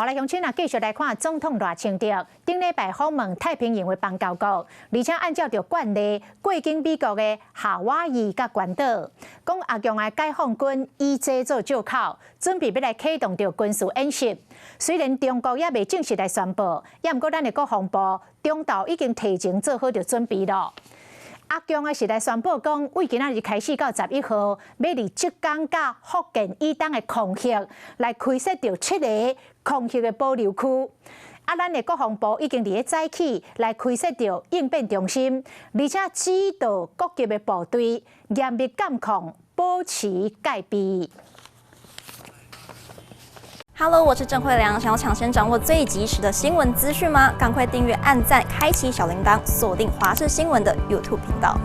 好來，鄉親啊，繼續來看總統賴清德頂禮拜訪問太平洋的邦交國，而且按照著慣例過境美國的夏威夷佮關島，講阿共的解放軍以這做藉口，準備欲來啟動著軍事演習。雖然中國猶未正式來宣布，猶毋過咱的國防部中晝已經提前做好著準備囉。阿共的是來宣布講，對今仔日開始到11號，欲佇浙江佮福建以東的空域來開設著七个空域的保留區。啊，咱的國防部已經佇咧早起來開設著應變中心，而且指導各級的部隊嚴密監控，保持戒備。 Hello，我是鄭慧良。想要搶先掌握最及時的新聞資訊嗎？趕快訂閱、按讚、開啟小鈴鐺，鎖定華視新聞的 YouTube 頻道。